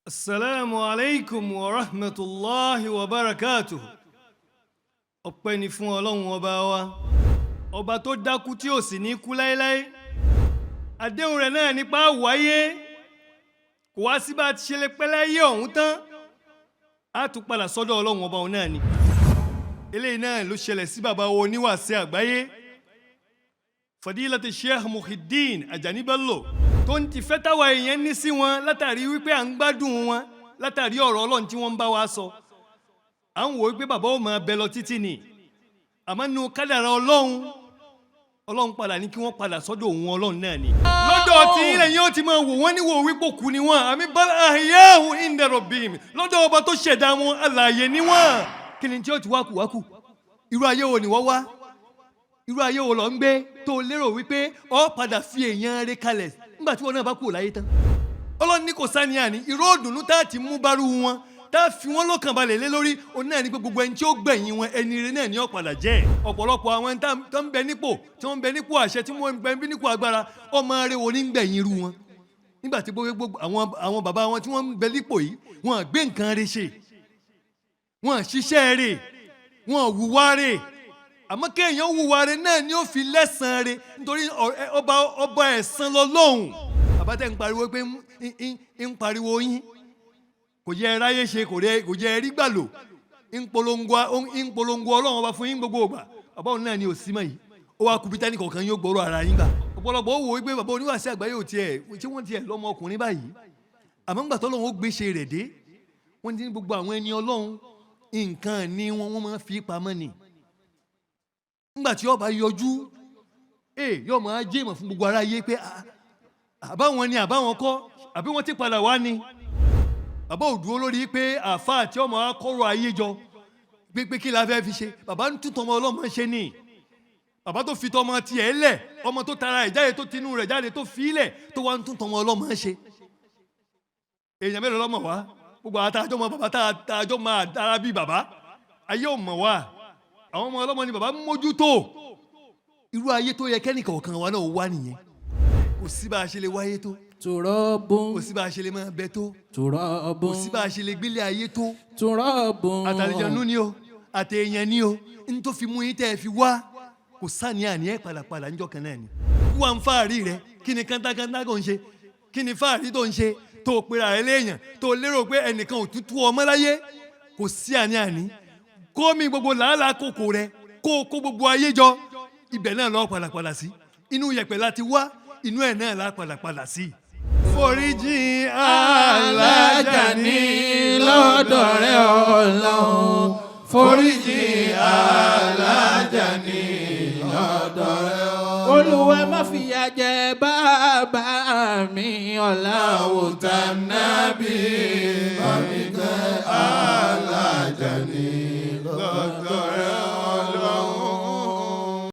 Assalamu alaikum wa rahmatulahi wa barakatuh. Ọpẹ́ ni fún Ọlọ́run ọba wa, ọba tó dákú tí ò sì ní kú láéláé. Àdéhùn rẹ̀ náà nípa wáyé kò wá sí bá a ti ṣe lè pẹ́ láyé ọ̀hún tán, á tún padà sọ́dọ̀ Ọlọ́run ọba òun náà ni. Eléyìí náà ló ṣẹlẹ̀ sí bàbá wa oníwàásí àgbáyé, Fadilati Sheikh Muhyiddin Ajani Bello, tó ń ti fẹ́ táwa èèyàn ní sí wọn látàrí wípé à ń gbádùn wọn, látàrí ọ̀rọ̀ Ọlọ́run tí wọ́n ń bá wa sọ. À ń wò wípé bàbá ó máa bẹ lọ títí ni, àmọ́ nínú kádàrá Ọlọ́run, Ọlọ́run padà ní kí wọ́n padà sọ́dọ̀ òun Ọlọ́run náà ni. Lọ́dọ̀ tí ilẹ̀ yẹn ó ti máa wò wọ́n níwò wípé kú ni wọ́n, àmì bal ahya'u inda rabbihim, lọ́dọ̀ ọba tó ṣẹ̀dá wọn, alààyè ni wọ́n. Kí ni tí ó ti wá kù wá kù? Irú ayé wo ni wọ́n wá? Irú ayé wo lọ ń gbé tó lérò wípé ọ padà fi èèyàn rẹ̀ kalẹ̀ nígbà tí wọn náà bá kú láyé tán? Ọlọ́run ní kò sáni àní ìró òdùnnú tá a ti mú bárú wọn, tá a fi wọn lọ́kàn balẹ̀ lé lórí òun náà ní pé gbogbo ẹni tí ó gbẹ̀yìn wọn, ẹni rere náà ní ó padà jẹ́. Ọ̀pọ̀lọpọ̀ àwọn ẹni tó ń bẹ nípò, tí wọ́n ń bẹ nípò àṣẹ, tí wọ́n ń bẹ nípò agbára, ọmọ rẹ̀ wo ní ń gbẹ̀yìn irú wọn? Nígbà tí gbogbo àwọn bàbá wọn tí wọ́n ń bẹ nípò yìí, wọ́n gbé nǹkan rẹ̀ ṣe, wọ́n ṣiṣẹ́ rẹ̀, wọ́n hùwà rẹ̀. Àmọ́ kéèyàn hùwà rẹ̀ náà ni ó fi lẹ́sàn-án rẹ̀, nítorí ọba ẹ̀san lọ́lọ́hùn. Bàbá tẹ̀ ń pariwo pé ń pariwo yín kò jẹ́ ẹ ráyè ṣe, kò jẹ́ ẹ rí gbà lò, ń polongo Ọlọ́run ọba fún yín gbogbo ìgbà, bàbá òun náà ni ò sí mọ́ yìí. Ó wá kú bí tẹ́nì kọ̀ọ̀kan yóò gbọ́rọ̀ ara yín gbà. Ọ̀pọ̀lọpọ̀ ó wò ó pé bàbá oníwàásí àgbáyé ò tiẹ̀ ṣé, wọ́n tiẹ̀ lọ́mọ ọkùnrin báyìí. Àmọ́ ńgbà tọ́lọ́run ó gbéṣe rẹ̀ dé, wọ́n ti ní gbogbo àwọn ẹni Ọlọ́run, nǹkan ní wọn, wọ́n máa fi pamọ́ ni. Ńgbà tí ó bá yọjú, ee, yóò máa jẹ́ ìmọ̀ fún gbogbo aráyé pé àbáwọn ni, àbáwọn kọ́, àbí wọ́n ti padà wá ni. Bàbá ò dúró lórí pé àáfàá tí ọmọ akọ́rọ̀ ayé jọ pé kí la fẹ́ fi ṣe. Bàbá ń tún tọmọ ọlọ́mọ ṣe ni. Bàbá tó fi tọmọ tiẹ̀ lẹ̀, ọmọ tó tara ẹ̀ jáde, tó tinú rẹ̀ jáde, tó fi lẹ̀, tó wá ń tún tọmọ ọlọ́mọ ṣe. Èèyàn mélòó lọ́mọ wá? Gbogbo àwọn àtàjọ́ mọ bàbá, tààjọ́ máa dára bíi bàbá, ayé ò mọ̀ wá. Àwọn ọmọ ọlọ́mọ ni bàbá ń mójútó. Irú ayé tó yẹ kẹ́nìkọ̀ọ̀kan wa náà wá nìyẹn. Kò sí bá a ṣe lè wáyé tó, Turabun. kò sí bá a ṣe lè máa bẹ tó, Turabun. kò sí bá a ṣe lè gbélé ayé tó. Turabun. Àtàlìjànú ni o, àtẹ̀yàn ni o, n tó fi mú yín tẹ́ ẹ fi wá, kò sáni àní ẹ̀ padàpadà níjọ́ kan náà ni. Kí wàá ń fàárí rẹ? Kí ni kántákántá kò ń ṣe? Kí ni fàárí tó ń ṣe tó o pera rẹ léèyàn, tó o lérò pé ẹnìkan ò tútù ọmọ láyé? Kò sí àní àní kó mi gbogbo làálàá kòkò rẹ, kó o kó gbogbo ayé jọ, ibẹ̀ náà lọ́ọ́ padàpadà sí. Inú yẹ̀pẹ̀ láti wá, inú ẹ̀ náà lá padàpadà sí. Foríjì Alájàní lọ́dọ̀ rẹ̀ Ọlọ́run. Foríjì Alájàní lọ́dọ̀ rẹ̀ Ọlọ́run. Olúwa, má fìyà jẹ bàbá mi, ọ̀la òtá nábì. Bàmí tẹ́.